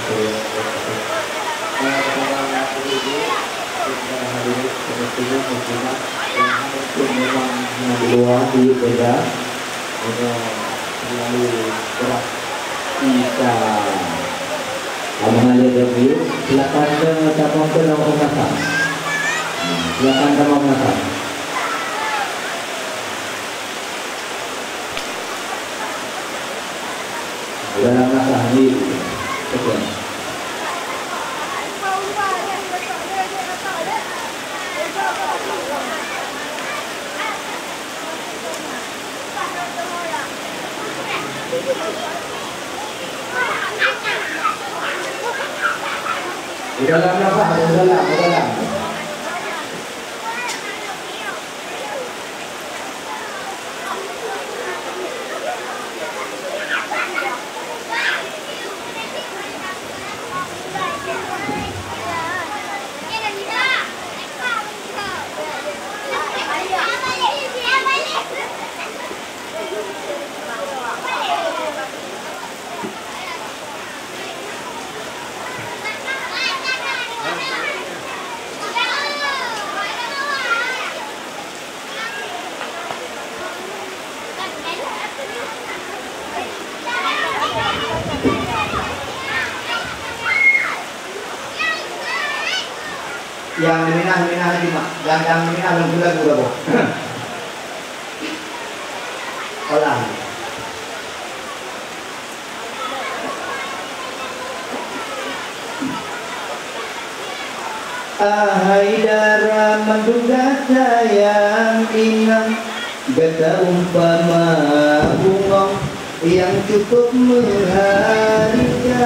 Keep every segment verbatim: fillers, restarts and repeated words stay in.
Memang di luar di beda. Terlalu keras. Kita mengalir dahulu. Silakan, eh, tamong ke nomor belakang. Silakan tamong belakang. Dalam masa ni. Betul. Di dalam nafas, di dalam, di dalam. Nyang minah-minah lagi, Mak. Nyang, nyang minah lom gula-gula boh. Olah. Ahai dara mandum gata nyang inong, gata umpama bungong nyang cukup meuhareuga.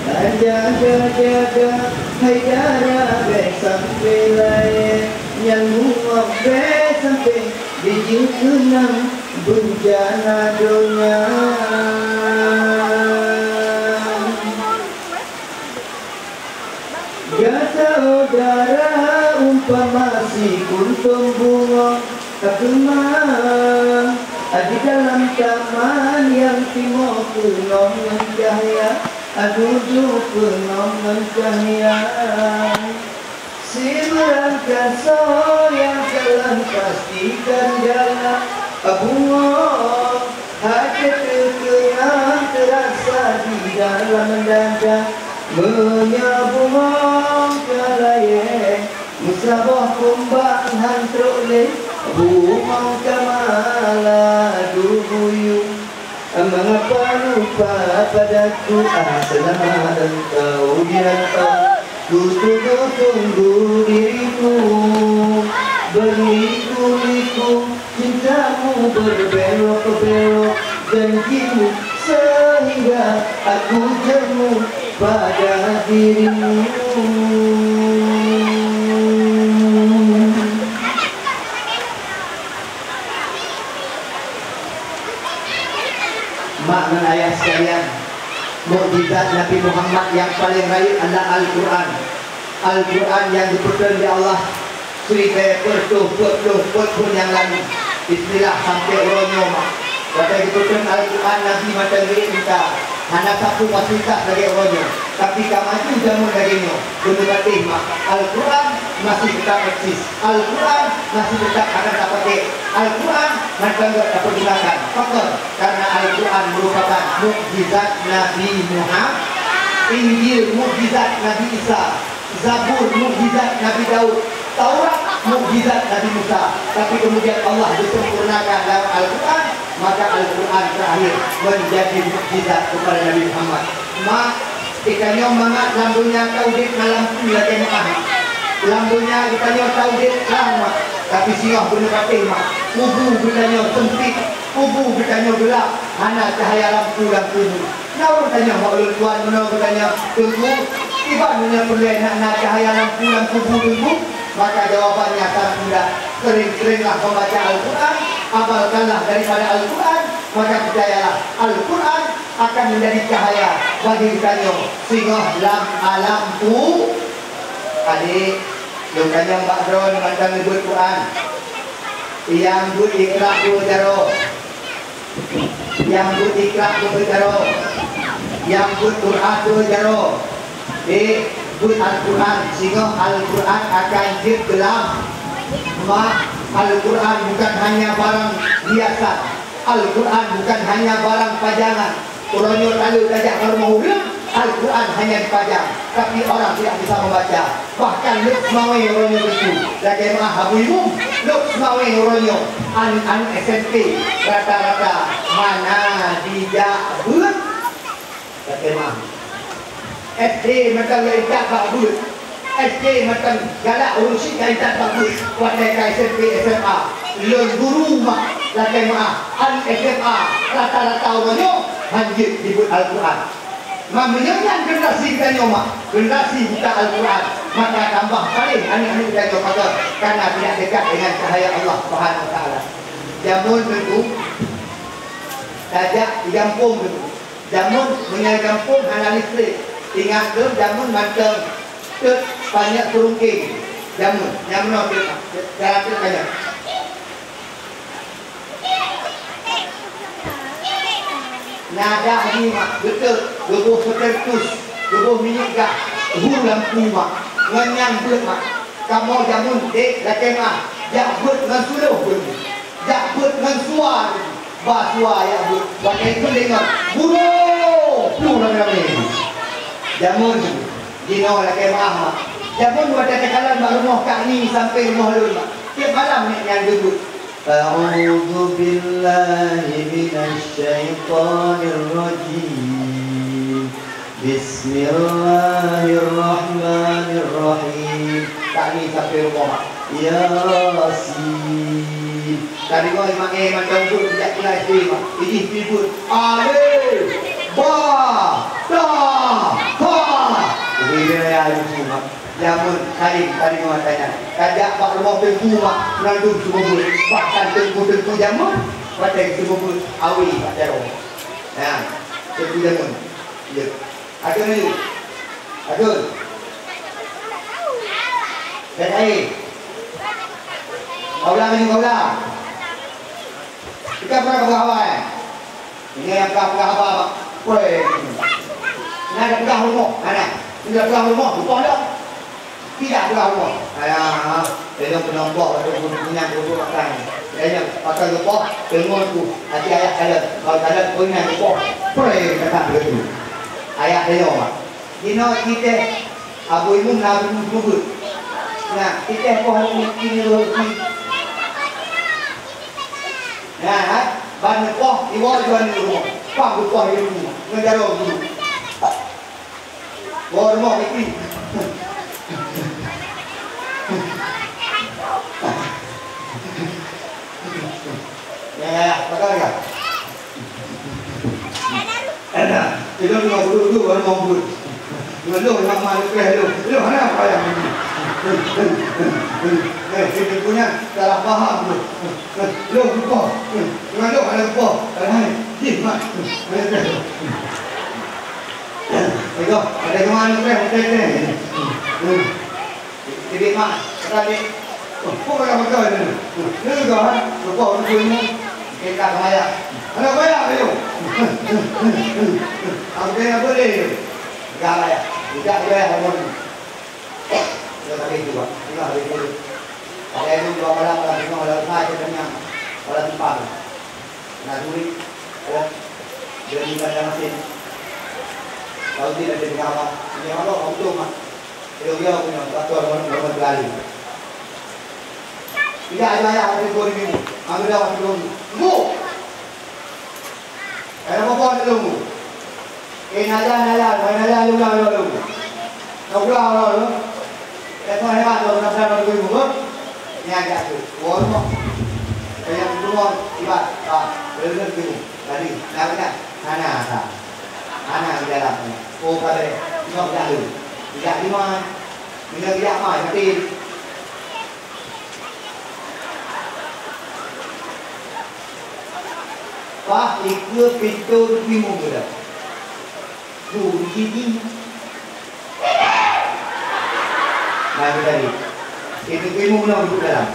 Tajaga-jaga hai dara, bèk sampoe laén nyang bungong, bèk sampoe jijeuet keunong bencana donya. Gata, oh dara, umpama sikuntom bungong takeumang di dalam taman nyang timoh keunong ngon cahya, adudu keunong ngon cahya. Sibeurangkat soe nyang kalon pastikan jalan, bungong hana teukeunong teurasa di dalam dada. Meunyoe bungong ka layèe, meusaboh kumbang han trok lé, bungong ka maladu buyue. Mengapa lupa padaku, ah, selama engkau di rantau? Ku tunggu-tunggu dirimu, berliku-liku cintamu berbelok-belok janjimu, sehingga aku jemu pada dirimu. Mak ngon ayah sekalian, mukjizat Nabi Muhammad nyang paleng rayeuk adalah Al-Quran. Al-Quran nyang geupeutrön lé Allah siribèe peuet ploh peuet ploh peuet thon nyang lalu. Istilah sampoe uroe nyoe, mak. Watèe geupeutrön Al-Quran, Nabi mantong geuék mita. Hana sapeue fasilitas lagèe uroe nyoe. Tapi ka maju jamén lagèe nyoe. Beuneupatéh, mak, Al-Quran masih tetap eksis. Al-Quran masih tetap akan tapakai. Al-Quran mantong geuh tapeuguna. Pakon? Karena Al-Quran merupakan mukjizat Nabi Muhammad. Injil mukjizat Nabi Isa. Zabur mukjizat Nabi Daud. Taurat mukjizat Nabi Musa. Tapi kemudian Allah disempurnakan dalam Al-Quran, maka Al-Quran terakhir menjadi mukjizat kepada Nabi Muhammad. Mak, geutanyoe mangat lam donya ka udép na lampu lagèe meu'ah. Lam donya geutanyoe ka udép trang, mak, tapi singoh beuneupatéh, mak. Kubu geutanyoe seumpit, kubu geutanyoe geulap, hana cahya lampu lam kubu. Na ureueng tanyong bak ulôn, "Tuan, meunoe geutanyoe Teungku, kiban meunyoe peureulèe na, na cahya lampu lam kubu Teungku?" Maka jawabannya sangat mudah. Sering-seringlah membaca Al-Quran, amalkanlah daripada Al-Quran, maka percayalah, Al-Quran akan menjadi cahaya bagi geutanyoe singoh lam alam ku-, Adik, lôn tanyong bak droeneuh mantong neubeuet Quran. Nyang beuet Iqra' beuet jaroe. Nyang beuet Iqra' beuet jaroe. Nyang beuet Quran tu jaroe. Eh, beuet Al-Quran, singoh Al-Quran akan jeuet keu lam. Mak, Al-Quran bukan hanya barang hiasan. Al-Quran bukan hanya barang pajangan. Uroe nyoe taleue tajak ngon rumoh ureueng, Al-Quran hanya dipajang, tapi orang tidak bisa membaca. Bahkan lheueh seumawé uroe nyoe teungku, lagèe meu'ah Abu Imum, lheueh seumawé uroe nyoe, aneuk-aneuk S M P rata-rata hana jijak beuet. Lagèe meu'ah S D mantong jak intat bak beuet. S D mantong galak ureueng syiek jak intat bak beuet. Watèe ka S M P, S M A, lôn guru mak, lagèe meu'ah aneuk S M A rata-rata uroe nyoe hanjeuet jibeuet Al-Quran. Mak, meunyoe nyan generasi geutanyoe mak, generasi buta Al-Quran, maka tambah paléh aneuk-aneuk geutanyoe pakat, karena tidak dekat dengan cahaya Allah Subhanahu Wa Taala. Jameun teungku, tajak di gampông teungku. Jameun meunyoe gampông hana listrik, ingat lôn jameun mantong teuk panyöt seurungkeng. Jameun, jameun teuk, cara teuk panyöt. Nadah jih mak, geuteuk, geuboh spiritus, geuboh minyeuk gah, hu lampu mak, ngon nyan beuet mak. Kamoe jameun dek lakèe meu'ah, jak beuet ngon suloh beuet. Jak beuet ngon sua, ba sua jak beuet. Watèe kheun deungon, "Buroe!" Plueng ramè-ramè. Jameun, jinoe lakèe meu'ah mak. Jameun watèe takalon bak rumoh Kak Ni sampoe rumoh lôn mak. Tiep malam nèk nyan geubeuet. A'udzubillahi minasy syaithanir rajim. Bismillahirrahmanirrahim. Kak Ni sampoe rumoh mak. Yasin. Tadi ngon mak, eh, macam tu, sejak kelas D mak. Ijih pibut. Alif. Ba. Ta. Ha. Ubé dia ya, Ibu mak. Jameun, salim, tadi ngon tanya. Tajak bak rumoh teungku mak, meurandum seumeubeuet. Bahkan teungku-teungku jameun, watèe seumeubeuet, awé bak jaroe. Nah, teungku jameun. Ya. Ajeun laju. Ajeun. Baik, baik. Kau ulang laju, kau ulang. Kita pernah peugah haba, eh? Ini yang peugah-peugah haba, Mak. Preh. Nah, ada peugah rumoh. Nah, nah. Ini ada peugah rumoh. Rumoh dah. Tidak peugah rumoh. Ayah, tolong peunompok untuk punya duduk makan. Tolong pakai lupa, tengok tu. Hati ayah kalian. Kalau kalian pernah lupa, preh, kata begitu. Ayah tengok, Mak. Jinoe cit teh Abu Imum na Abu Imum seumeubeuet. Nah, cit teh poh Abu Imum kini lôn cit. Nah, ban neupoh, iwoe jual di rumoh. Pah geupoh di rumoh. Ngon jaroe guru. Woe rumoh piti. Ya, ya, ya, pakai ya. Enak. Itu dua puluh dua baru mampu. Ngeluh mak mak lepas lu. Lu hana apa yang ini? Eh, kita punya salah paham tu. Lu lupa. Ngeluh ada lupa. Kan hai. Jih mak. Mana tu? Itu ada kemana tu? Ada tu. Jadi mak, tadi, oh, kok makan makan ni? Ni juga kan, lupa orang tua ni. Kita kemaya. Anak kaya ayo. Aku kena boleh. Enggak ya. Tidak ada yang mau. Dia tadi juga. Enggak ada itu. Ada yang dua malam, ada lima malam, saya kenyang. Malam empat. Nah, duit. Ya. Jadi pada masih. Kalau tidak ada apa. Ini apa? Untung mak. Ilong yo punya, traktor ngon, ngon gari. Tidak ada ayah, ada dua ribu. Angga waktu dulu. Bu! Ada apa-apa ada dulu. Eh, naya, naya, naya, naya, naya, naya. Kau pulang, kau, kau. Eh, kau hebat, kau, kau, kau, kau, kau. Ni aja tu. Wah, kau. Kayak tu, kau. Hebat. Ah, benar tu. Tadi, nak, nak. Hana, tak. Hana di dalam. Oh, kata dia. Tengok, tidak tu. Tidak di mana. Bila tidak mai, mati. Pah, ikut pintu di muka dah. Bunyi ni. Nah, itu tadi. Itu ilmu menang duduk dalam.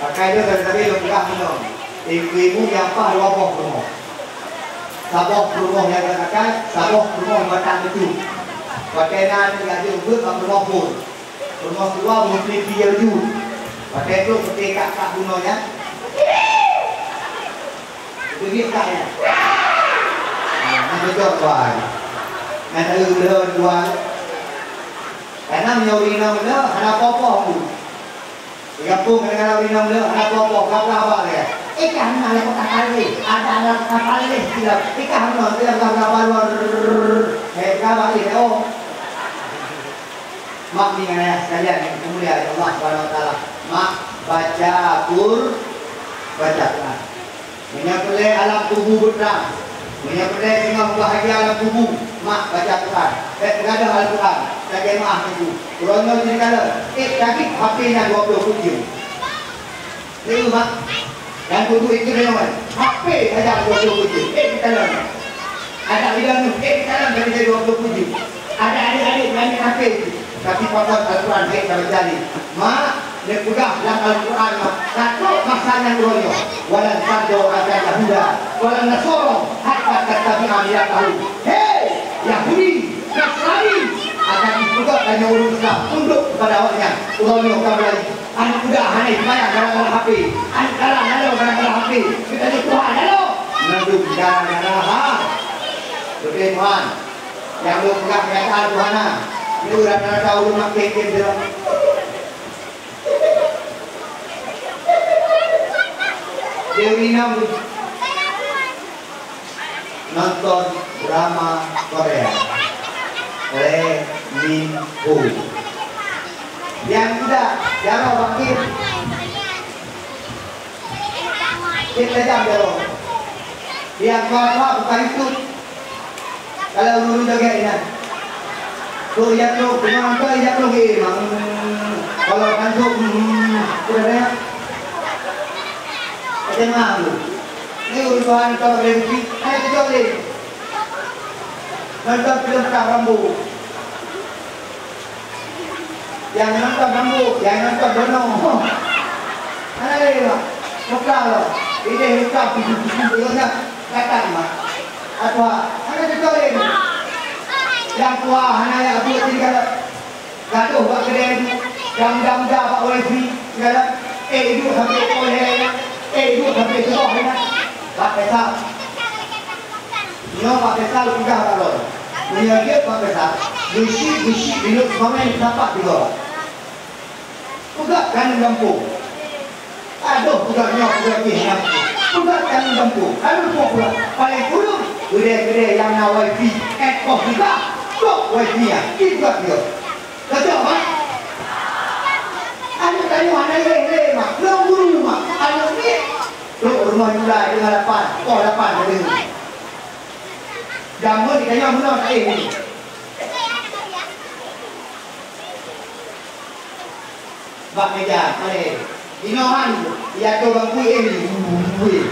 Pakai dia kali-kali yang pegang menang. Ilmu yang pah dua boh rumah. Saboh peurumoh nyang geunakai, saboh peurumoh batang itu. Watèe na aneuk jeuet beuet bak peurumoh phôn. Peurumoh tuha muslim piyôh ju. Watèe trôk seutôt kak-kak bunoe nyan. Beugét kak nyan. Nah, nyan cocok tuan. Nyan taeu lôn tuan. Karena meunyoe ureueng inong lôn hana poh-poh bu. Di gampông kadang-kadang ureueng inong lôn hana poh-poh, gablah bak lé. Eh, ka hana lé kota Kalé, ada anak kota Kalé sila. Eh, ka hana sila gablah bak luar. Eh, gablah lé, oh. Mak ngon ayah sekalian yang dimuliakan Allah Subhanahu wa Taala. Mak baca Al-Qur, baca Quran. Meunyoe peureulèe alam kubu beutrang, meunyoe peureulèe singoh bahagia lam kubu, mak baca Quran. Bèk peugadôh Al-Quran, tajak maah teungku. Uroe nyoe jeuet kalon, eh, cajik H P nyan dua ploh peuet jeuem. Nyoe mak, dan kubu itu nyoe, H P saja dua ploh peuet jeuem. Eh, dikalon. Adak ilôn nyoe, eh, sekarang dari saya dua puluh tujuh. Ada adik-adik berani kafir. Tapi pakon Al-Quran baik sama sekali. Mak, neupeugah lam Al-Quran, Mak. Ka trôk masa nyang uroe nyoe. Walan tarda 'anka Yahuda, walan Nasara, hatta tattabi'a millatahum. Hei, Yahudi, Nasrani, akan dipeugah tanyoe ureueng Islam tunduk kepada awaknyan. Uroe nyoe ka mulai. Aneuk muda hana seumayang gara-gara H P. Aneuk dara nalô gara-gara H P. Geutanyoe tuha nalô. Mandum gara-gara ha. Beutôi Tuhan. Nyang lôn peugah kenyataan Tuhan na. Nyoe rata-rata ureueng maké game sidroe. Dewi Nam. Nonton drama Korea oleh Min Ho. Nyang muda, jaroe bak game. Game tajam jaroe. Nyang tua-tua buka YouTube. Kalau ureueng joget nyan. Tu jak lôn, memang tu jak lôn, eh, memang. Kalau kan tu, hmm, udah banyak. Macam mana tu? Ni ureueng tuha nonton Rambo, hai, kejok lé. Nonton filem Perang Rambo. Nyang nonton Rambo, nyang nonton Dono. Hana lé, Mak. Muka lo. Idéh muka, puju-puju, puju nyan. Kata, Mak. Apa? Hana kejok lé. Nyang tuha hana jak buet tinggai. Gadoh bak keudè tu, dan muda-muda bak wifi, segala, eh, iduek sampai poh lhèe, eh, iduek sampai suboh, ya. Bak Faisal. Nyoe Bak Faisal peugah bak lôn. Meunyoe jeuet Bak Faisal, geusyik-geusyik bileuek seumamai sapat tiga. Peugah keuneuk gampông. Adoh, peugah nyoe, peugah jih nyan. Peugah tanyoe gampông. Lalu peugah, paléng kureueng, keudè-keudè nyang na wifi, èt boh tiga, tok wifi nyan. Di peugah dia. Cocok, Mak? Aneuk tanyoe hana éh lé, Mak. Lôn guru, Mak. Aneuk miet. Trok rumoh Julai teungoh lapan, poh lapan teudeungoe. Jameun di tanyoe meunoe taéh ni. Bak meja, malée. Inoe han, ya, tu bangku, eh, weh.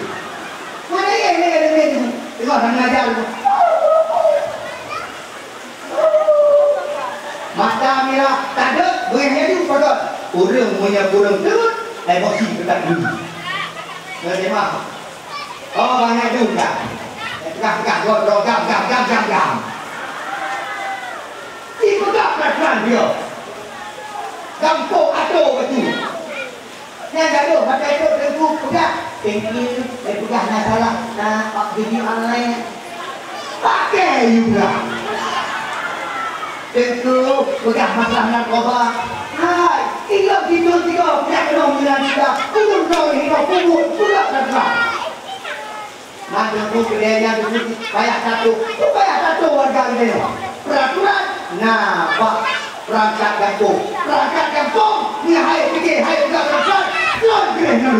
Mana ya, ini ada ni tu. Tengok, han ngajar tu. Mata mirah, tak ada, boleh jadi, pakat. Ureueng, meunyoe ureueng teut, emosi tetap dulu. Ngerti, Mak? Oh, banyak juga. Peugah-peugah, gam, gam, gam, gam, gam. Ipeugah perasaan dia. Gampông atô bacut. Nyang gadoh, mata itu teungku peugah. Thank you, saya peugah na salah. Na, pak bini online. Pakai juga. Teungku peugah masalah narkoba. Hai, ingat tidur tiga, peugah kena mila tiga. Urut kau ini kau kubur, peugah narkoba. Mandum bu keudè nyan payah tato. Payah tato warga geutanyoe. Peraturan na bak perangkat gampông. Perangkat gampông, nyan hai pike, hai peugah peraturan, lôn keudeh nyan.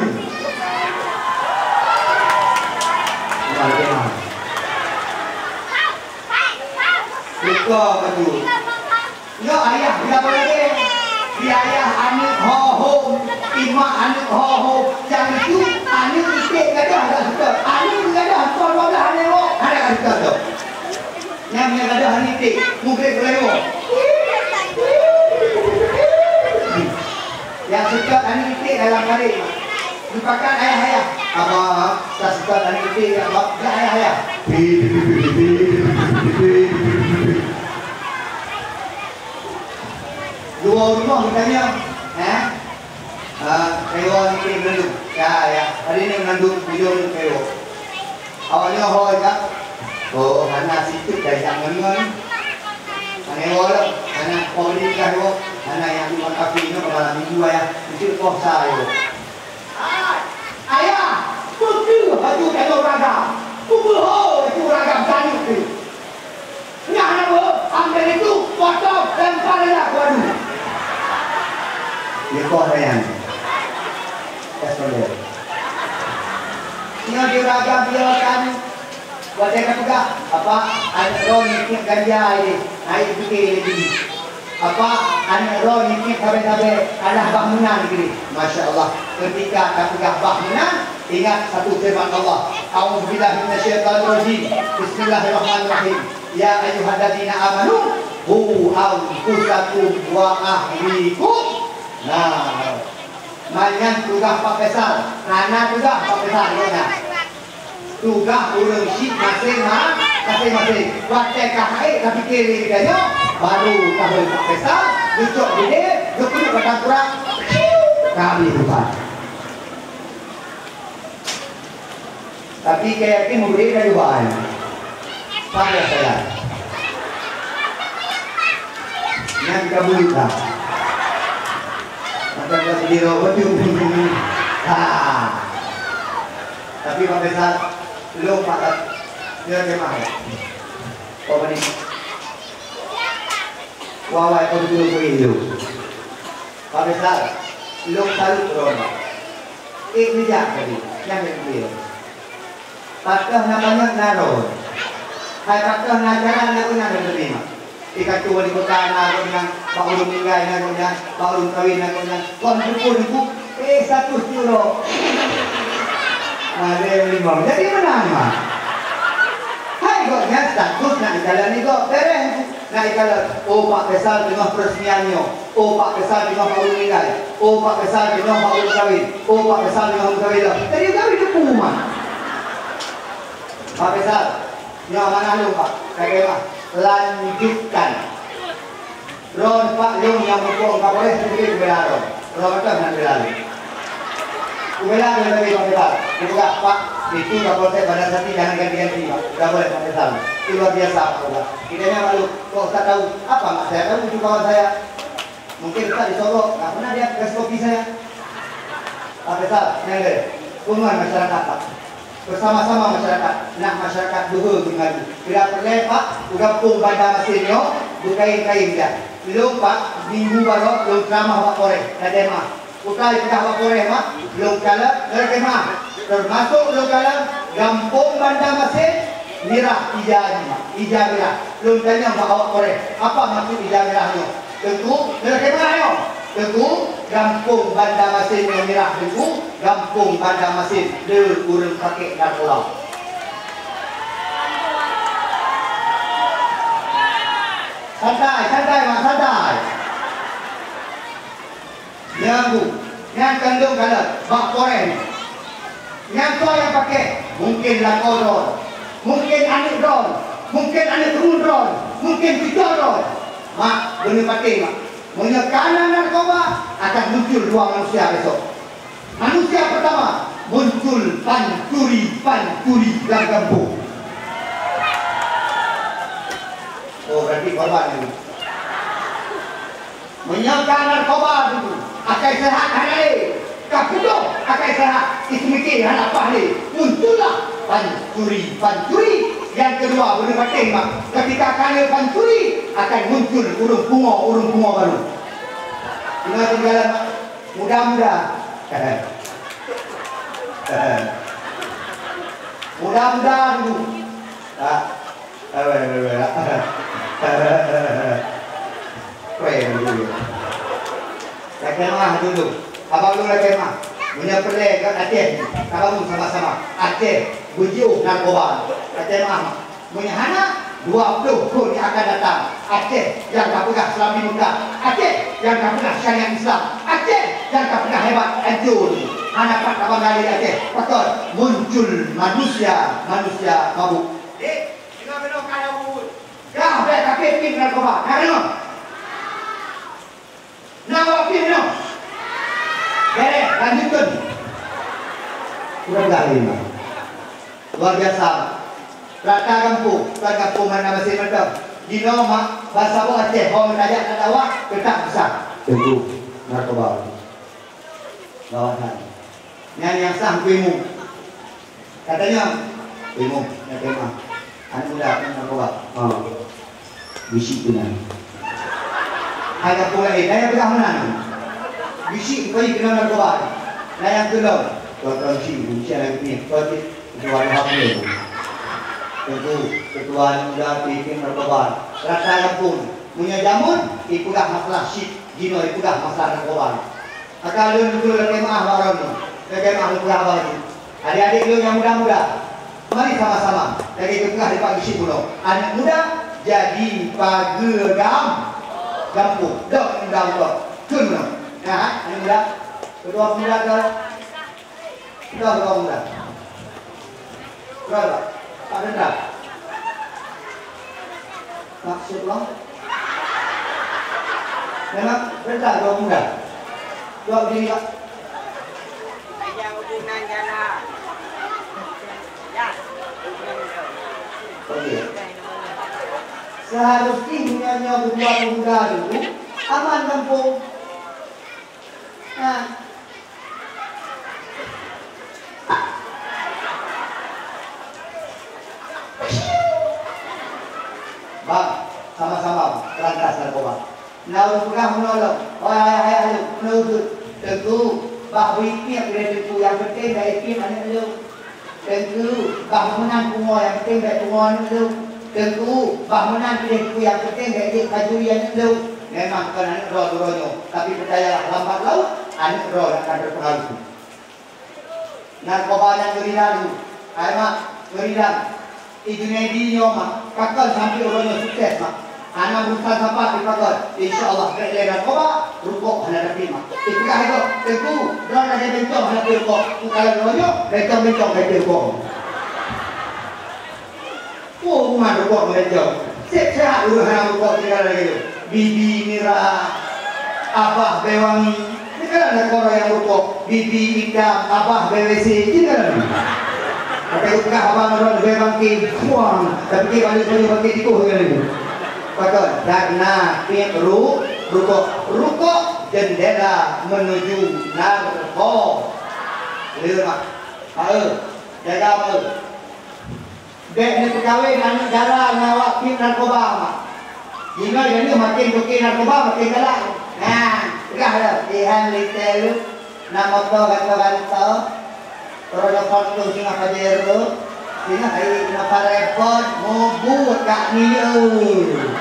Lupa betul. Nyoe ayah bila lagèe. Di ayah aneuk ho hom, imak aneuk ho hom, nyang itu aneuk iték gadoh hana seutôt. Aneuk gadoh seutôt dua blah aneuk ho, hana ka seutôt tu. Nyang, nyang gadoh aneuk iték, mugreb geulewoe. Nyang seutôt aneuk iték dalam karet. Dipakat ayah-ayah. Abang, tak suka tani gede ya, Abang. Ya, ya, ya. Dua rumah bertanya, eh? Ah, Kaiwa ni ke Melandu. Ya, ya. Hari ni Melandu, bujur Kaiwa. Awaknya ho ya. Oh, hana situ dah jak ngon-ngon. Hana ho lah. Hana pembeli dah ho. Hana yang di Makassar ni ke malam minggu ya. Itu puasa ya. Ayah, peue keuh aju tanoh ragam? Peue ho aju ragam tanyoe keuh? Nyang hana beuh, ambil itu, potong, lempar aja ke waduk. Nyoe kah nyan. Tes model. Nyoe di ragam dia kan. Watèe ka peugah, "Apa, aneuk droe nyoe ganja ini, hai pike lé jih. Apa, aneuk droe nyoe sabe-sabe adalah bah meunan gini." Masya Allah, ketika ka peugah bah meunan, ingat satu firman Allah, "A'udzubillahi minasyaitonirrajim. Bismillahirrahmanirrahim. Ya ayyuhalladzina amanu, qu anfusakum wa ahlikum." Nah, manyan tugaih Pak Faisal, hana tugaih Pak Faisal, ya. Tugaih ureueng syik maséng-ma-, maséng-maséng. Watèe ka hai tapike lé geutanyoe, baru taheun Pak Faisal, geucok bidé, geupeuduek batang kurang, kami bukan. Tapi kaya yakin murid dari bahan. Pada saya. Nyan ka bulut dah. Macam dah sendiri, betul. Ha. Tapi Pak Besar, lôn Pak, dia kemah. Apa ni? Wawai kau dulu kau itu. Pak Besar, lôn salut droe. Eh, bijak tadi. Nyang dia. Pakoh na banyak na droe. Hai pakoh na jalan na guna na terima. Di katu wali kota na guna, bak ureueng meninggai na guna, bak ureueng kawin na guna. Kon buku-buku, eh, status jurok. Ada yang lima. Jadi menang mah. Hai gobnyan status nak jalan ni gop. Beres. Nak ikalon, oh, Pak Faisal teungoh peresmian nyoe. Oh, Pak Faisal teungoh bak ureueng meninggai. Oh, Pak Faisal teungoh bak ureueng kawin. Oh, Pak Faisal teungoh ureueng kawin lom. Jadi kawin teupeu mah. Pak Faisal, nyoe amanah lôn, Pak. Ka kemah. Lanjutkan. Droen Pak lôn nyang muphom Kapolres sendiri kubela droen. Droen mantong hana kubela lôn. Kubela lôn lagèe Pak Faisal. Kupeugah, "Pak, itu Kapolsek Bandar Sati jangan ganti-ganti, Pak." Udah boleh Pak Faisal. Itu luar biasa, Pak Faisal. Kita nyan malu. Kok Ustaz tahu? Apa nggak saya tahu itu kawan saya? Mungkin Ustaz disogok, nggak pernah dia kasih kopi saya. Pak Faisal, nyan deh, dukungan masyarakat, Pak. Bersama-sama masyarakat, nak masyarakat beuhe geumeulaju. Bila peureulèe, Pak, u gampông Banda Masin nyoe, beukain-kain dah. Lôn, Pak, minggu baroe lôn ceramah bak Polres, lagèe mah. Kutai peugah bak Polres, Mak, lôn kalon, lôn kemah. Teumasok lôn kalon, gampông Banda Masin, mirah ija jih, Mak. Ija mirah. Lôn tanyong bak awak Polres, apa maksud ija mirah nyoe? Teungku, lôn kemah nyoe. Teungku, gampông Banda Masin nyoe mirah, Teungku, gampông Banda Masin le ureueng pakèk narkoba. Santai, santai, Mak, santai. Nyan bu, nyan kandong kalon bak Polres. Nyan soe nyang pakèk? Mungkin lakoe droen, mungkin aneuk droen, mungkin aneuk rumoh droen, mungkin cucoe droen. Mak, beuneupatéh, Mak. Meunyoe ka na narkoba, akan muncul dua manusia besok. Manusia pertama, muncul pancuri-pancuri lam gampông. Oh, berarti korban ini. Meunyoe ka narkoba dulu, akai seuhat hana lé. Ka putôh akai seuhat, iseumiké hana paih lé. Muncullah pancuri-pancuri. Nyang keudua, beuneupatéh, Mak. Ketika ka lheueh pancuri, akan muncul ureueng pungo, ureueng pungo baru. Tinggai tinggalan, Mak. Muda-muda. Muda-muda dulu. Ah. Keren dulu. Lakèe meu'ah dulu. Abang dulu lakèe meu'ah. Meunyoe peureulèe kat Aceh, ka bangun sama-sama. Aceh, beujiôh narkoba. Lakèe meu'ah. Meunyoe hana, dua ploh thon nyang akan datang. Aceh nyang ka peugah Islam di Mekah. Aceh nyang ka peugah syariat Islam. Aceh nyang ka peugah hebat, hancô. Hana pat tabang galeh Aceh, pakon muncul manusia-manusia mabuk. Dek, deungoe keunoe ka lheueh buet. Dah bèk sakét pih narkoba, ka deungoe? Na awak pih deungoe? Bèrèh, lanjutkeun. Kurang galeh, Mak. Luar biasa. Rata gampông, rata gampông mana masing mantong. Jinoe mak, bansaboh Aceh, ho meutajak na dakwah, teutap susah. Teungku, narkoba. Lawan hai. Nyan nyang sah Teungku Imum. Katanya, Teungku Imum, nyan tema. Aneuk muda, aneuk narkoba. Ha. Bisi tu nyan. Hai gampông laén, daya peugah meunan. Bisi, keu keunan narkoba. Nah, nyang keulom. Tuan-tuan bisi, bisi lagi ni. Tuan cit, itu ada hak dia. Teungku, ketua aneuk muda, pih narkoba. Rata gampông. Meunyoe jameun, ipeugah masalah chip. Jinoe ipeugah masalah narkoba. Maka lôn dulu lakèe meu'ah bak droeneuh, lakèe meu'ah lôn peugah haba nyoe. Adék-adék lôn nyang muda-muda, mari sama-sama lagèe geupeugah di pagi chik bunoe, aneuk muda jadi pageue gam-, gampông. Dok aneuk muda, dok. Kheun bunoe. Nah, aneuk muda, keudua pemuda ke? Sudah, Pak Muda? Sudah, Pak? Pak Dendam? Maksud lo? Memang Dendam, Pak Muda? Sudah berdiri, Pak? Okey. Seharusnya nyonya berdua pemuda dulu, aman kampung. Nah. Bang, sama-sama berantas narkoba. Na ureueng peugah meunolong, wahai ayah lôn, meunan udeueng. Teungku, bah bui piep lé Teungku, nyang penting bèk ipiep aneuk lôn. Teungku, bah meunan pungo nyang penting bèk pungo aneuk lôn. Teungku, bah meunan pideh kui nyang penting bèk jeuet kajuri aneuk lôn. Memang kon aneuk droe uroe nyoe, tapi peucayalah, lambat laun aneuk droe akan teupeungaruh. Narkoba nyan ngeuridan, hai mak, ngeuridan. I Junaidi nyoe mak, pakon sampoe uroe nyoe sukses mak. Hana urusan sapat dipakon. Insya Allah bèk lé narkoba, rukok hana tapi mak. Ipeugah itu, Teungku, droe lagèe bencong hana tapi rukok. Ku kalau uroe nyoe, bencong-bencong hana tapi rukok. Oh, umat rukok melecong. Sép sehat ureueng hana rukok tinggai lagèe nyoe. Bibi mirah, abah bèe wangi. Nyoe kan na koro nyang rukok. Bibi itam, abah bèe W C. Nyoe kan. Kata geupeugah abang droe bèe bangke. Puang. Tapi ke balik punya bangke tikus kan itu. Pakon? Karena piep ru-, rukok. Rukok jendela menuju narko. Leumak. Hai, jaga mulut. Bèk neupeukawen aneuk dara ngon awak piep narkoba, mak. Jinoe, jinoe makin toke narkoba, makin galak. Nah, peugah lom, Tuhan lintèe lôn, na moto gantoe-gantoe, roda satu singoh Pajero, singoh hai Innova repot, mubuet kak ngieng.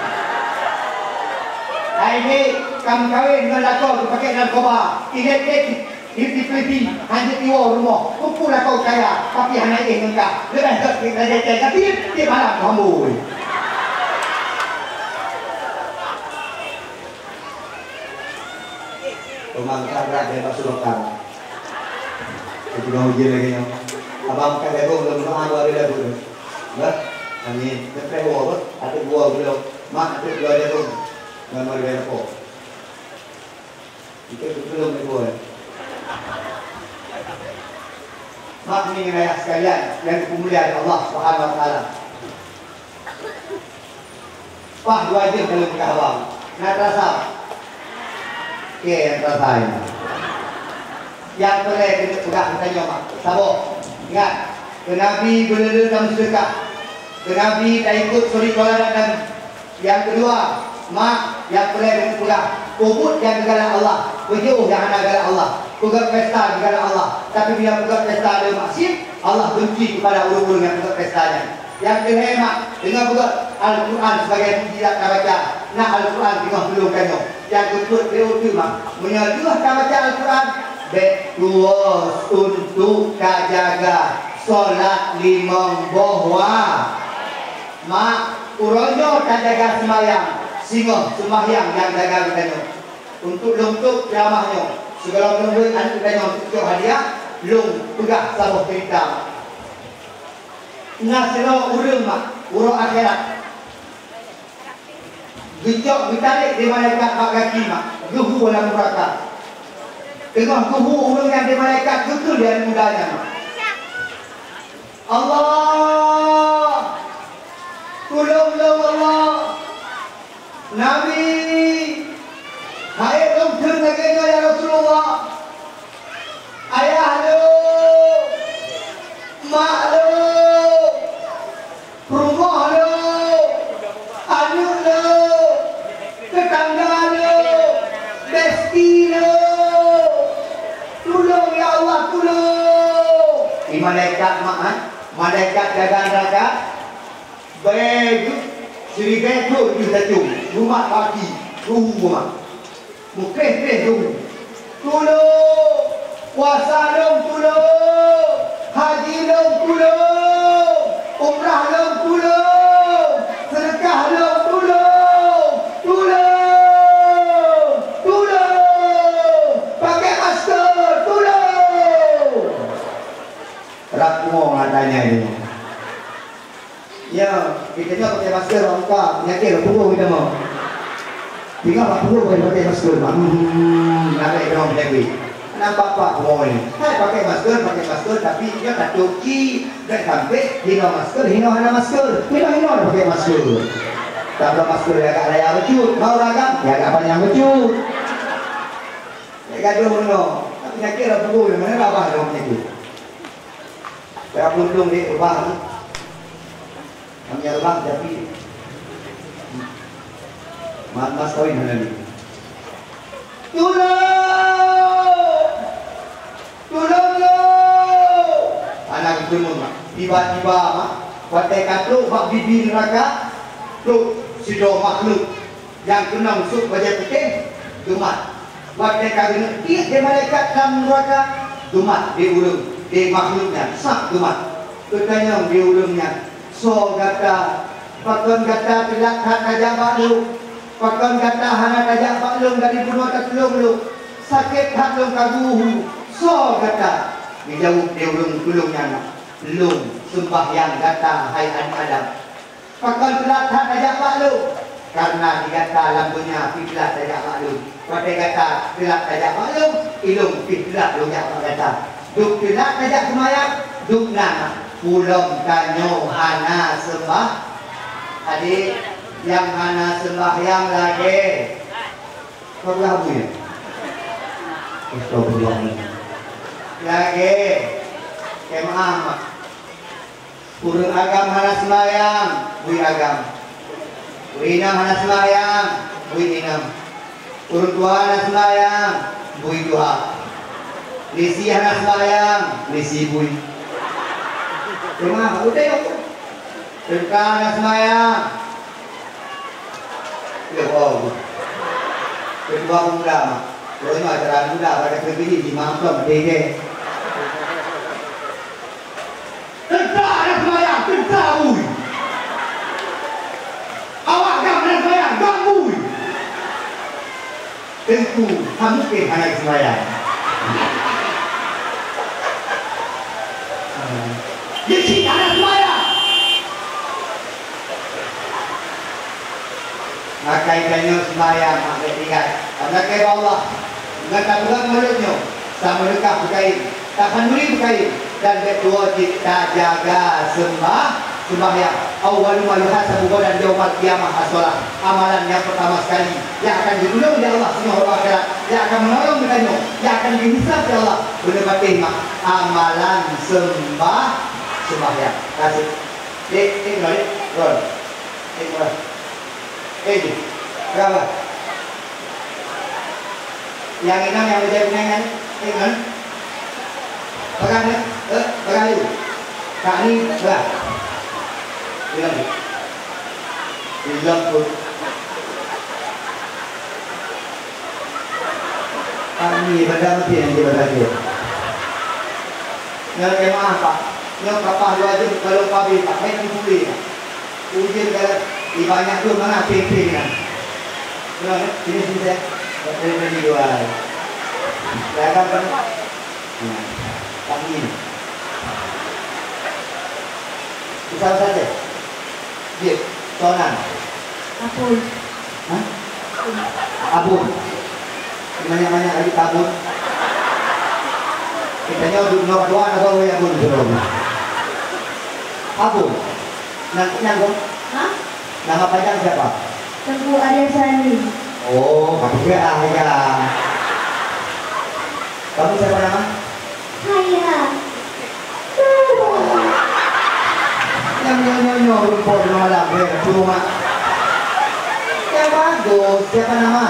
Hai dek, kam kawen ngon lakoe geupakèk narkoba, ilèe-lèe Di, di Filipin, hanjeuet iwoe rumoh, kumpul lakoe kaya, tapi hana éh ngon ka. Leubeh gèt di raja ikai, tapi tiep malam hambôi. Pemangkat rakyat bak sulokar. Itu dah ujian lagi nyoe. Abang ka jagung, belum doa, baru dah bunuh. Bah, amin. Sampai buah, bah. Ada buah belum. Mak, ada buah jagung. Nama dia apa? Itu beutôi, Ibu, eh. Mak ngon ayah sekalian nyang dipeumulia lé Allah Subhanahu wa Taala. Paih dua jeuem ka lôn peugah haba. Na teurasa? Oke, nyang teurasa nyan. Nyang peureulèe keuneuk peugah geutanyoe, mak. Saboh. Ingat, keu Nabi beuleu-leu tameuseudeukah. Keu Nabi taikot suri tauladan Nabi. Nyang keudua, mak, nyang peureulèe keuneuk peugah, peubuet nyang geugalak Allah, peujiôh nyang hana geugalak Allah, peugöt pesta geugalak Allah, tapi bila peugöt pesta lé maksiet, Allah benci keupada ureueng-ureueng nyang peugöt pesta nyan. Nyang keulhèe, mak, deungoe peugöt Al-Quran sibagai mukjizat tabaca, na Al-Quran teungoh tulông tanyoe. Nyang keupeuet, beu teuma, meunyoe lheueh tabaca Al-Quran, bèk tuwö untuk tajaga solat limong boh wa-, Mak, uroe nyoe tajaga seumayang, singoh seumayang nyang jaga geutanyoe. Untuk lôn tôp ceuramah nyoe, sigohlom lôn weuet aneuk geutanyoe untuk cok hadiah, Lôn peugah saboh ceurita. Na sidroe ureuëng mak, uroe akhirat. Geucok geutarek lé malaikat bak gaki mak, geuhu lam nuraka. Teungoh geuhu ureuëng nyan lé malaikat, geukheun lé aneuk muda nyan mak, "Allah, tulông lôn Allah! Nabi, hai lôn kheun lagée nyoe ya Rasulullah! Ayah lôn, mak lôn, rumoh lôn, aneuk lôn, teutangga lôn, besti lôn! Tulông ya Allah, tulông!" Di malaikat mak, ha? Malaikat jaga nuraka. Bèe jeuet, siribèe thon jeuet tacông, rumat baki, ruhu rumat. Meukreh-kreh ruhu. Tulông! Puasa lôn tulông! Haji lôn tulông! Umrah lôn tulông! Seudeukah lôn tulông! Tulông! Tulông! Pakai masker! Tulông! Rab pungo ngon ata nyan. Ya, geutanyoe pakai masker bak muka, peunyakét bak punggong geutanyoe. Tinggai bak punggong pakai, pakai masker, mak. Hmm, nalek keunoe peunyakét. Nampak pak punggong ni. Hai pakai masker, pakai masker, tapi nyoe tatok cit, bèk sampai hino masker, hino hana masker. Hino-hino dah pakai masker. Tablah masker ya agak raya bacut, mau ragam ya agak panjang bacut. Bèk gadoh meunoe. Tapi peunyakét bak punggong ni, mana rabah dalam peunyakét. Bèk plueng-plueng dek rubah tu. Kami Allah jadi ma-, mas kawin hana ni. Tulông! Tulông lôn! Hana geuteumeung, mak. Tiba-tiba, mak, watèe ka trok bak bibi neuraka, trok sidroe makhluk. Nyang keunong sôk bajèe putéh, geumat. Watèe ka geuneuk tiek lé malaikat lam neuraka, geumat lé ureueng, lé makhluk nyan, sab geumat. Geutanyong lé ureueng nyan, "Soe gata? Pakon gata teulat that tajak bak lôn? Pakon gata hana tajak bak lôn dari bunoe tatulông lôn? Sakét that lôn ka geuhu. Soe gata?" Geujaweueb lé ureueng tulông nyan, "Lôn seumbahyang gata, hai aneuk Adam." "Pakon teulat that tajak bak lôn?" "Kareuna di gata lam donya pih teulat tajak bak lôn. Watèe gata teulat tajak bak lôn, ilôn pih teulat lôn jak bak gata. Dum teulat tajak seumayang, dum na pulom tanyoe hana seumbah." Adik, nyang hana seumbahyang lagèe. Kau belah abu ya? Astagfirullah. Lagèe. Kemaah, mak. Ureueng agam hana seumayang, bui agam. Ureueng inong hana seumayang, bui inong. Ureueng tuha hana seumayang, bui tuha. Lisi hana seumayang, lisi bui. Teuma udeh. Teuka hana seumayang. Ya Allah. Ketua pemuda, mak. Kalau ni acara muda, pada kena bini di mampang, dege. Teuka hana seumayang, teuka bui. Awak gam hana seumayang, gam bui. Teungku, kamu ke hana seumayang. Dia cit hana seumayang. Maka geutanyoe seumayang, mak, bèk tinggai. Karena keu Allah, ngon tapeugah mulut nyoe, sameudeukah beukain, takhanduri beukain, dan bèk tuwoe cit tajaga seumbah-, seumbahyang. Awwalu ma yuhasabu ghadan yaumal qiyamah as-shalah. Amalan nyang peurtama sekali nyang akan geutulông lé Allah singoh uroe akhirat, nyang akan meunolong geutanyoe, nyang akan geuhisab lé Allah, beuneupatéh mak, amalan seumbah-, seumbahyang. Ka sép. Dek, dek, dek, dek. Ron. Dek, ron. Eh, dek. Berapa? Nyang inong nyang bajèe beunang nyan, eh, ngon? Peugah nyan, eh, peugah yu. Kak ni, peugah. Bilang tu. Bilang tu. Kak ni, benda mungkin yang dia berkata. Nyan keumaah, Pak. Nyoe kapah dua jeuem ka lôn pabri, Pak. Hai, tuléh, Pak. Ujeuen ka, di banyak tu mana peng-peng nyan. Nyoe, sini, sini, saya. Dari tadi dua. Saya akan pen-, nah. Kami. Bisa saja. Dia, soalan. Abon. Hah? Abon. Banyak-banyak lagi tabun. Kita nyoe duduk nyoe dua atau ya abon, abon. Abon. Nang kenyang kok? Hah? Nama panjang siapa? Teuku Arya Sani. Oh, kamu kira ah ya. Kamu siapa nama? Khaira. Nyang nyoe-nyoe rumpok di malam, eh, cuma. Yang bagus, siapa nama?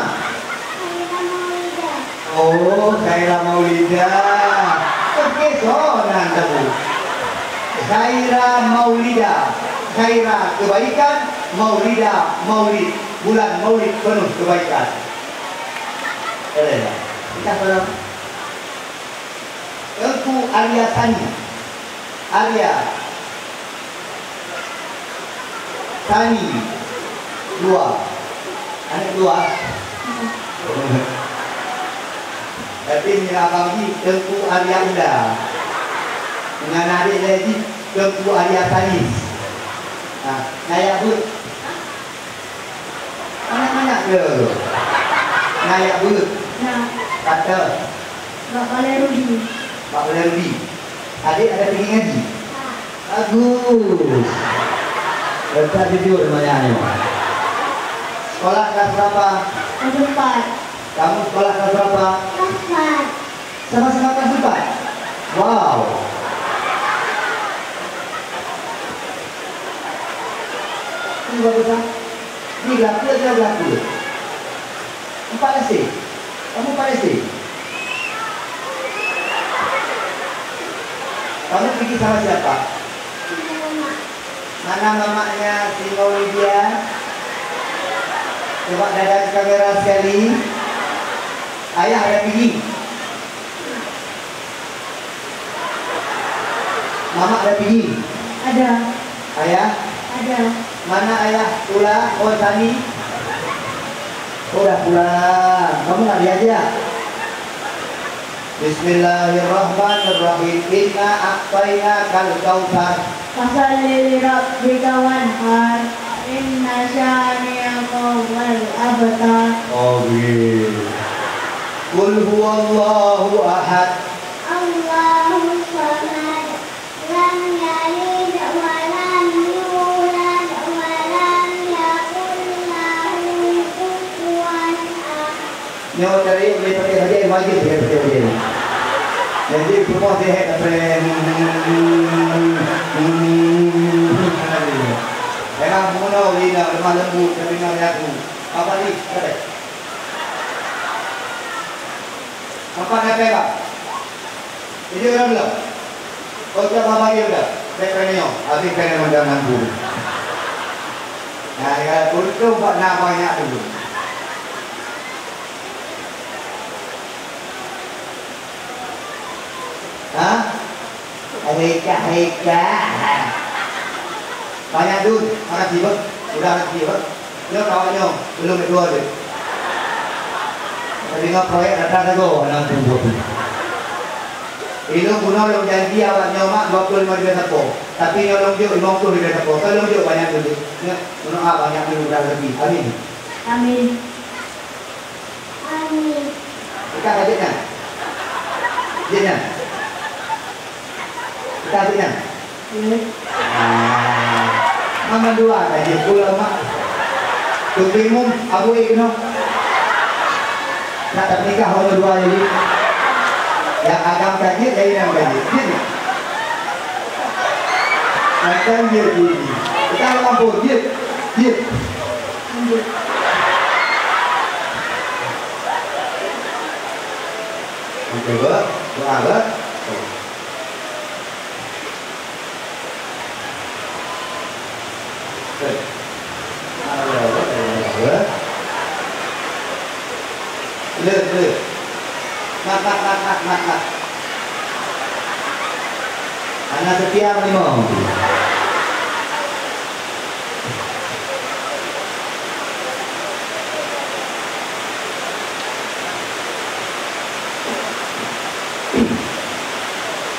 Khaira Maulida. Oh, Khaira Maulida. Oke, so, nah, tahu. Khaira Maulida. Khaira kebaikan, Maulida, Maulid. Bulan Maulid penuh kebaikan. Boleh, ya? Kita salam. Teuku Arya Sani. Arya Sani. Dua. Aneuk dua. Tapi nyan abang jih Teuku Arya Ula. Nyan adék lé jih Teuku Arya Sanis. Nah, nyan jak beuet. Manyak-manyak ke? Nyan jak beuet. Nah. Kata. Bak Balai Rudi. Bak Balai Rudi. Adék ada pigi ngaji? Bagus. Letak jujur namanya ni. Sekolah kelas berapa? Kelas empat. Kamu sekolah kelas berapa? Kelas empat. Sama-sama kelas empat? Wow. Ini bagus, ah. Ini berapa, ini berapa? Empat S D? Kamu empat S D? Kamu pergi sama siapa? Mana mamaknya si Maulidia? Coba dada ke kamera sekali. Ayah ada pergi? Mamak ada pergi? Ada. Ayah? Ada. Mana ayah pula? Oh, Sani? Oh, udah pulang. Kamu nggak diajak? Bismillahirrahmanirrahim. Inna a'tainakal kautsar. Fasalli li rabbika wanhar. Inna syani'aka huwal abtar. Oke. Qul huwallahu ahad. Allahus samad. Lam yalid wa lam yulad wa lam yakul lahu kufuwan ahad. Nyoe cari boleh pakai saja, wajib dia pakai saja. Jadi semua sihat, apa yang, memang bunoe lina lemah lembut, tapi nak aku. Apa ni? Apa? Apa nak apa? Jadi orang bilang, "Oh, tak apa lagi udah." Saya tanya, habis saya memandang lampu. Nah, ya, untung Pak nak banyak dulu. Hah? Heka, heka. Banyak dulu. Makasih, Bang. Udah, makasih, Bang. Nyoe kawan nyoe, belum kedua tu. Tapi ngon proyek datang sagoe, enam puluh. Ilôn bunoe lôn janji awak nyoe mak dua puluh lima juta sapo. Tapi nyoe lôn jok lima puluh juta sapo. Kan lôn jok banyak tu. Nyoe, meunoe banyak tu udah lebih. Amin. Amin. Amin. Kita baca kan? Dia kan? Kita habis nyan? Iya. Ah, mama dua ka jeuet pulang, Mak. Teuntèe mum, Abu Ik keunoe. Nak tapeunikah orang dua jadi. Nyang agam ka jeuet, nyang inong ka jeuet. Jeuet nyan? Macam jeuet, jeuet, jeuet. Kita lam kampung, jeuet. Jeuet. Jeuet. Okey, beuh. Doa, beuh. Leuh, leuh. Mat, mat, mat, mat, mat, mat. Hana seutia meunyoe.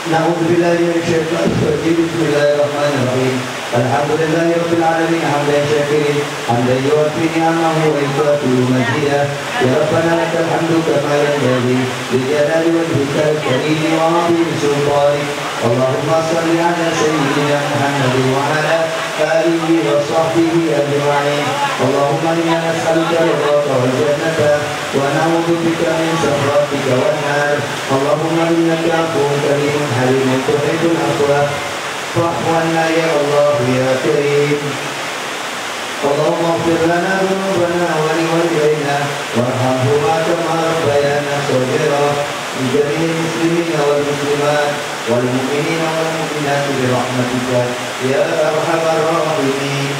أعوذ بالله من الشيطان الرجيم. بسم الله الرحمن الرحيم. الحمد لله رب العالمين، حمدا شاكرين، حمدا يوافي نعمه ويكافئ مزيده. يا ربنا لك الحمد كما ينبغي لجلال وجهك الكريم وعظيم سلطانك. اللهم صل على سيدنا محمد وعلى آله وصحبه أجمعين. اللهم إنا نسألك رضاك والجنة ونعوذ بك من سخطك والنار. اللهم إنك عفو كريم حليم تحب العفو فاعف عنا يا الله يا كريم. اللهم اغفر لنا ذنوبنا ولوالدينا وارحمهما كما ربيانا صغيرا. لجميع المسلمين والمسلمات والمؤمنين والمؤمنات برحمتك يا أرحم الراحمين.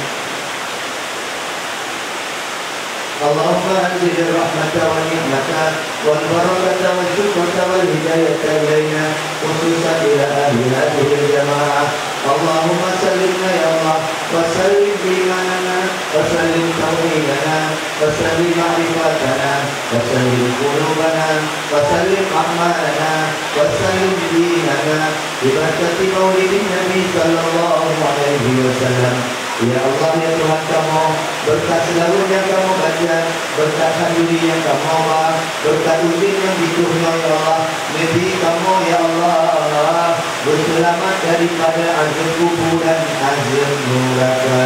اللهم أنزل الرحمة والنعمة والبركة والشكر والهداية إلينا، خصوصا إلى أهل هذه الجماعة. اللهم سلمنا يا الله، وسلم إيماننا، وسلم توحيدنا، وسلم معرفتنا، وسلم قلوبنا، وسلم أعمالنا، وسلم ديننا، ببركة مولد النبي صلى الله عليه وسلم. Ya Allah, ya Tuhan kamoe, beureukat seulaweuet nyang kamoe baca, beureukat khanduri nyang kamoe ba, beureukat ujeuen nyang jituh nyoe, ya Allah, neubi kamoe, ya Allah, beuseulamat daripada azeueb kubu dan azeueb nuraka.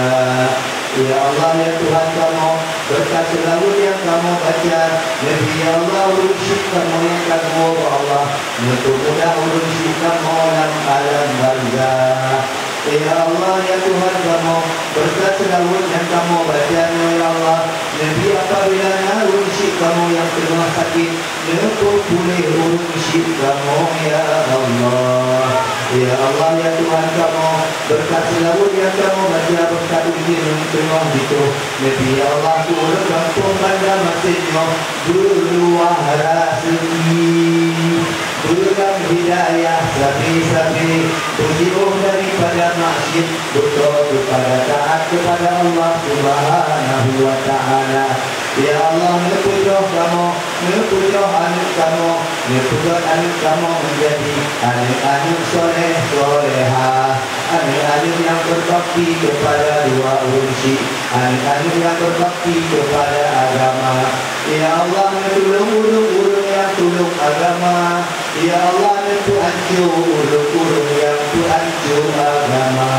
Ya Allah, ya Tuhan kamoe, beureukat seulaweuet nyang kamoe baca, neubi, ya Allah, ureueng syik kamoe nyang ka geuwoe, ya Allah, neupeumudah ureueng syik kamoe lam alam barzakh. Ya Allah, ya Tuhan kamoe, beureukat seulaweuet nyang kamoe baca nyoe, ya Allah, neubi apabila na ureueng syik kamoe nyang teungoh sakét, neupeupuléh ureueng syik kamoe, ya Allah. Ya Allah, ya Tuhan kamoe, beureukat seulaweuet nyang kamoe baca, beureukat ujeuen nyang teungoh jituh, neubi, ya Allah, keu ureueng gampông Banda Masin nyoe beuluwah raseuki, beulam hidayah sabe-sabe, beujiôh daripada maksiet, beutôi keupada taát keupada Allah Subhanahu wa Ta'ala. Ya Allah, neupeujroh kamoe, neupeujroh aneuk kamoe, neupeujroh aneuk kamoe meujadi aneuk-aneuk soleh-solehah, aneuk-aneuk nyang beubakti keupada dua ureueng syik, aneuk-aneuk nyang beubakti keupada agama. Ya Allah, neutulông ureueng-ureueng nyang tulông agama. Ya Allah, neupeuancô ureueng-ureueng nyang peuancô agama.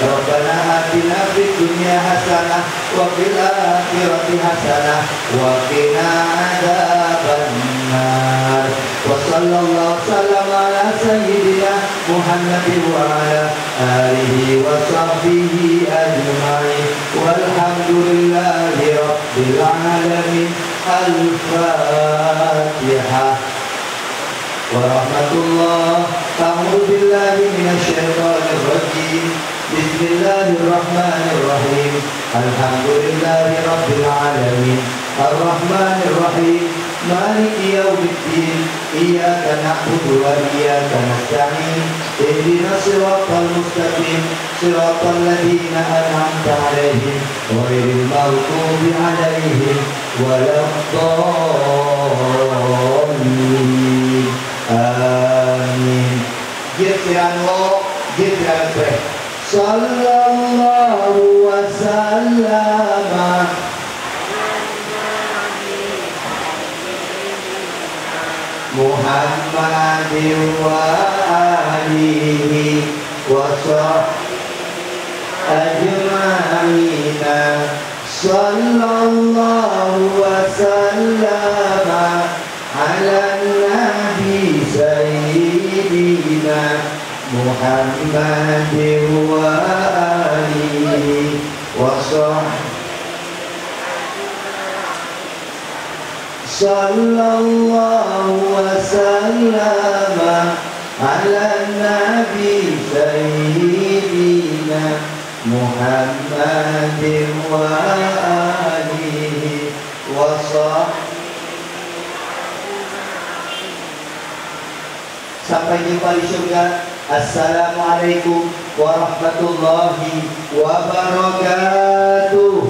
Rabbana atina fid dunya hasanah wa fil akhirati hasanah wa qina adzabannar. Wa sallallahu wasallam ala sayyidina Muhammadin wa ala alihi wa sahbihi ajma'in. Walhamdulillahi rabbil alamin. Al-Fatihah. Warahmatullah. A'udzu billahi minasy syaithanir rajim. Bismillahirrahmanirrahim. Alhamdulillahi rabbil alamin. Arrahmanirrahim. Maliki yaumiddin. Iyyaka na'budu wa iyyaka nasta'in. Ihdinas siratal mustaqim. Siratal ladzina an'amta 'alaihim ghairil maghdubi 'alaihim waladdallin. Amin. Jeuet siran woe, jeuet siran preh. Sallallahu wa sallama Muhammadin wa alihi wa sahbihi ajma'ina. Sallallahu wa sallama ala nabi sayyidina Muhammadin wa alihi wa sahbihi. Sallallahu wa sallama ala nabi sayyidina Muhammadin wa alihi wa sahbihi. Sampai jumpa di syurga. Assalamualaikum warahmatullahi wabarakatuh.